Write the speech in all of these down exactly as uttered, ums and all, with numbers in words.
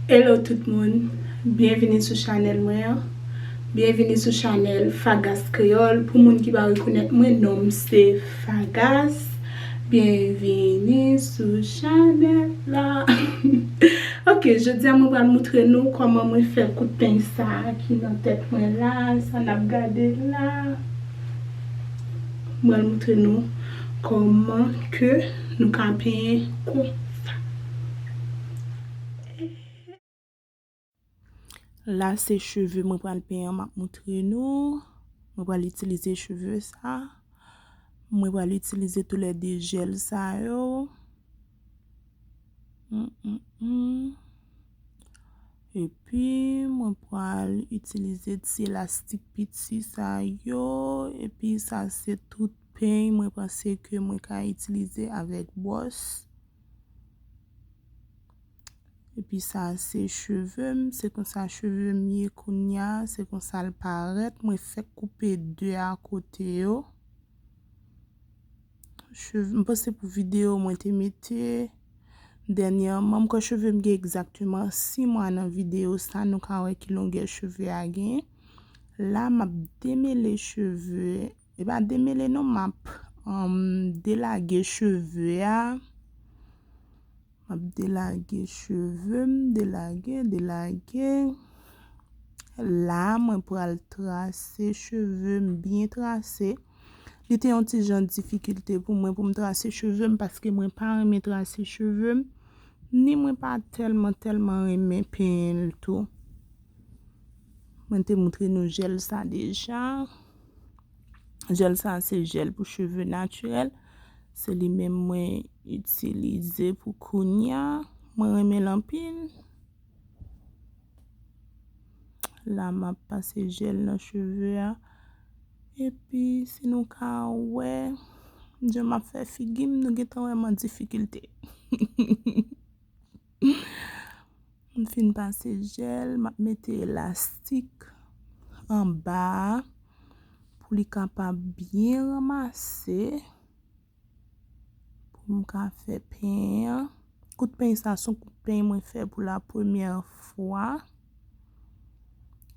Hello tout moun, byenvini sou chanèl mwen an. Byenvini sou chanèl Fagas Kreyòl. Pou moun ki pa rekonèt mwen, non m se Fagas. Byenvini sou chanèl la. Ok, jodi a mwen pral moutre nou kòman mwen fè kout peny sa a ki nan tèt mwen la, sa n ap gade la. Mwen pral moutre nou kòman ke nou ka penyen konsa. La se cheve mwen pral penyen an, m ap moutre nou. Mwen pral itilize cheve sa. Mwen pral itilize toulède jèl sa yo. Mm, mm, mm. Epi, mwen pral itilize ti elastik piti sa yo. Epi, sa se tout peny mwen panse ke mwen ka itilize avèk bwòs. Epi sa se cheve m, se konsa cheve m ye kounya, se konsa l parèt. Mwen fèk koupe de a kote yo. Cheve, m panse pou videyo mwen te mete dènyèman, m kwè cheve m gen egzakteman sis mwa nan videyo sa, nou ka wè ki longè cheve a gen. La, m ap demele cheve, e pa demele non, m ap, um, delage cheve a. M ap delage cheve m, delage, delage. La, mwen pral trase cheve m byen trase. Li te yon ti jan difikilte pou mwen pou m trase cheve m paske mwen pa renmen trase cheve m, ni mwen pa tèlman, tèlman renmen penyen l tou. Mwen te moutre nou jèl sa deja. Jèl sa se jèl pou cheve natirèl. Se li menm mwen itilize pou kounya. Mwen renmen l anpil. La, m ap pase jèl nan cheve a. Epi, si nou ka wè, jan m ap fè figi m, nou gentan wè m an difikilte. M fin pase jèl, m ap mete elastik anba a pou li kapab byen ranmase. Pou m ka fè penyen an. Kout peny sa se yon kout peny mwen fè pou la premyè fwa.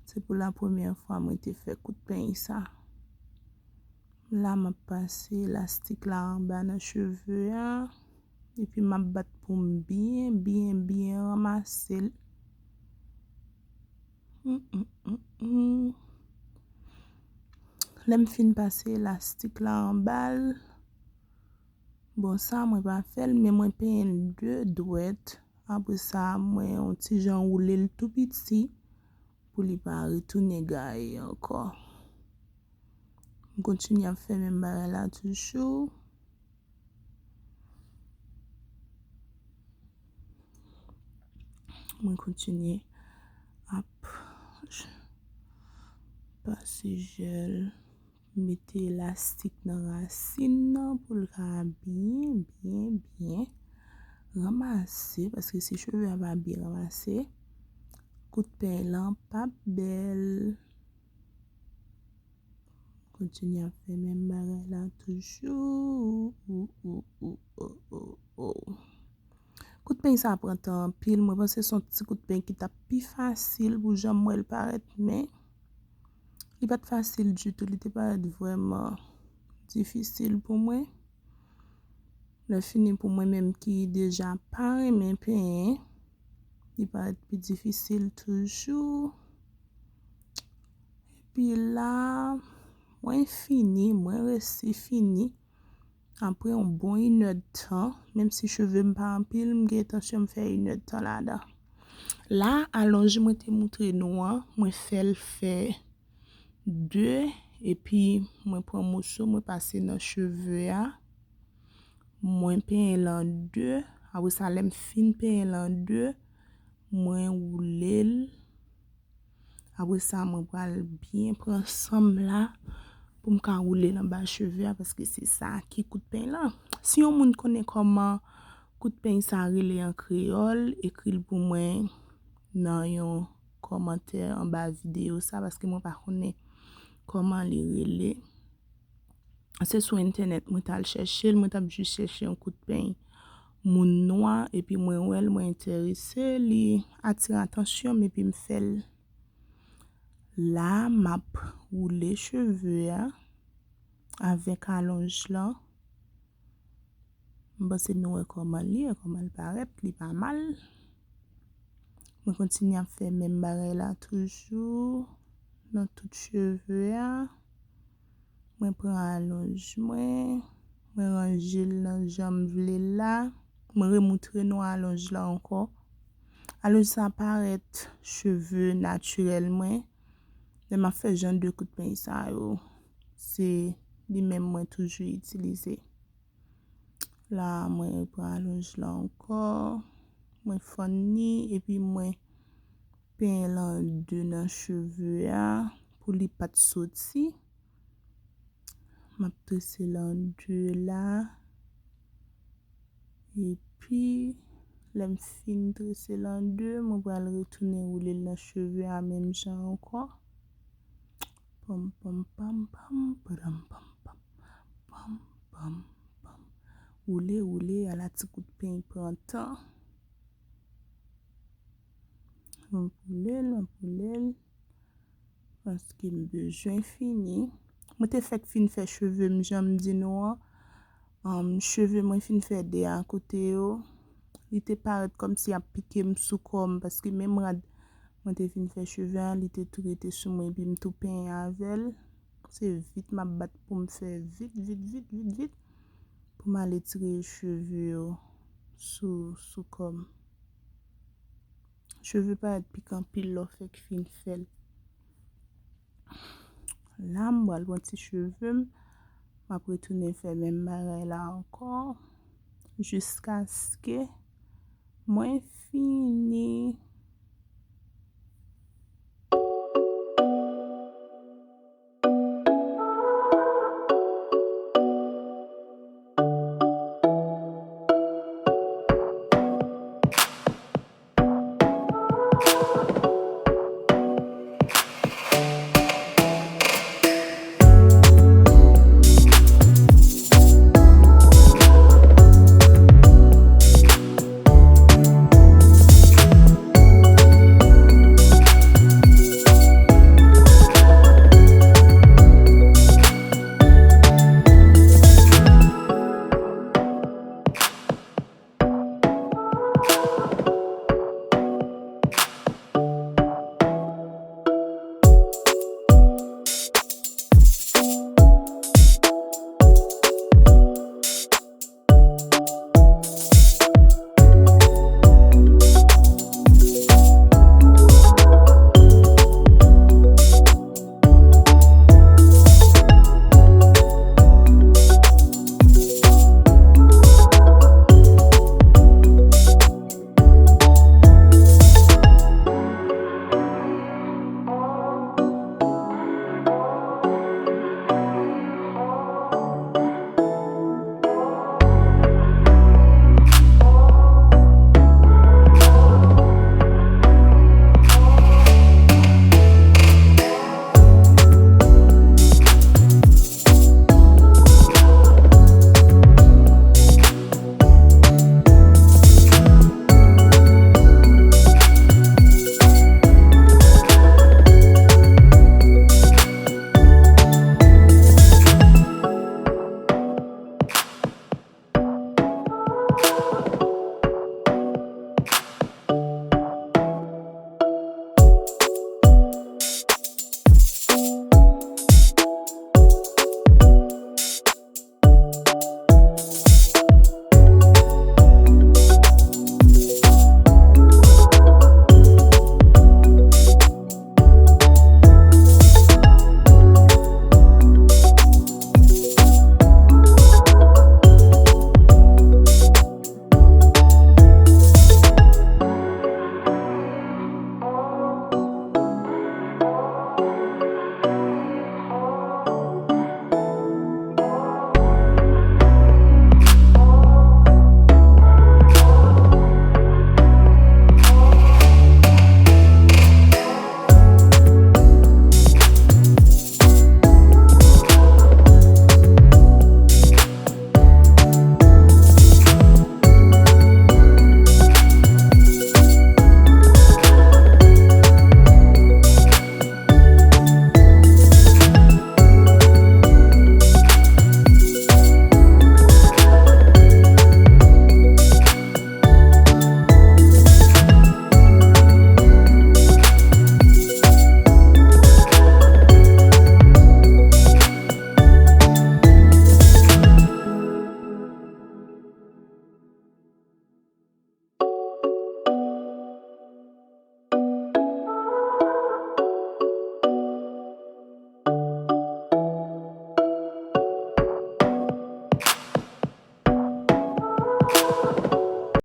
Se pou la premyè fwa mwen te fè kout peny sa. La, m ap pase elastik la anba nan cheve a. Epi m ap bat pou m byen, byen, byen ranmase l. Mm, mm, mm, mm. Lè m fin pase elastik la anba l, bon, sa mwen pa fè l, men mwen penyen l de dwèt. Apre sa, mwen yon ti jan woule l tou piti pou li pa retounen gaye ankò. M kontinye ap fè menm bagay la toujou. Mwen kontinye ap pase jèl, mete elastik nan rasin nan pou l ka byen, byen, byen ranmase, paske si cheve a pa byen ranmase, kout peny lan p ap bèl. Kontinye ap fè menm bagay la toujou. Kout peny sa pran tan anpil. Mwen panse se yon ti kout peny ki t ap pi fasil pou jan m wè l parèt, men li pa t fasil ditou. Li te parèt vrèman difisil pou mwen. Lè fini pou mwen menm ki deja pa renmen penyen, li parèt pi difisil toujou. Epi la, mwen fini, mwen resi fini. Apre yon bon inèdtan, menm si cheve m pa anpil, m gen entansyon m fè inèdtan ladan. La, alonj mwen te moutre nou an, mwen fè l fè de, epi mwen pran moso, mwen pase nan cheve a, mwen penyen l an de, apre sa, lè m fin penyen l an de, mwen woule l. Apre sa, mwen pral byen pran san m la pou m ka woule l anba cheve a, paske se sa ki kout peny lan. Si yon moun konnen kòman kout peny sa rele an kreyòl, ekri l pou mwen nan yon kòmantè anba videyo sa, paske mwen pa konnen kòman li rele. Se sou entènèt mwen t al chèche l, mwen t ap jis chèche yon kout peny moun nwa, epi mwen wè l, mwen enterese, li atire atansyon m, epi m fè l. La, m ap woule cheve a avèk alonj lan. M panse nou wè kòman l ye, kòman l parèt, li pa mal. Mwen kontinye ap fè menm bagay la toujou nan tout cheve a. Mwen pran alonj mwen, mwen ranje l nan jan m vle l la. Mwen remoutre nou alonj la ankò. Alonj sa parèt cheve natirèl mwen. Lè m ap fè jan de kout peny sa yo, se li menm mwen toujou itilize. La, mwen pran alonj la ankò. Mwen fann li, epi mwen penyen l an de nan cheve a pou li pa t soti. M ap trese l an de la. Epi, lè m fin trese l an de, mwen pral retounen woule l nan cheve a menm jan ankò. Pam, pam, pam, pam, padam, pam, pam, pam, pam, pam. Woule, woule, ala ti kout peny pran tan. Mwen woule l, mwen woule l. Paske m bezwen fini. Mwen te fèk fin fè cheve m, jan m di nou an. Um, cheve mwen fin fè de a kote yo. Li te parèt kòmsi ap pike m sou kò m, paske menm rad mwen te fin fè cheve a, li te tou rete sou mwen, epi m tou penyen avè l. Se vit m ap bat pou m fè vit, vit, vit, vit, vit, pou m al etire cheve yo sou, sou kò m. Cheve parèt pike anpil lè w fèk fin fè l. La, m pral pran ti cheve m. M ap retounen fè menm bagay la ankò. Jiskaske mwen fini.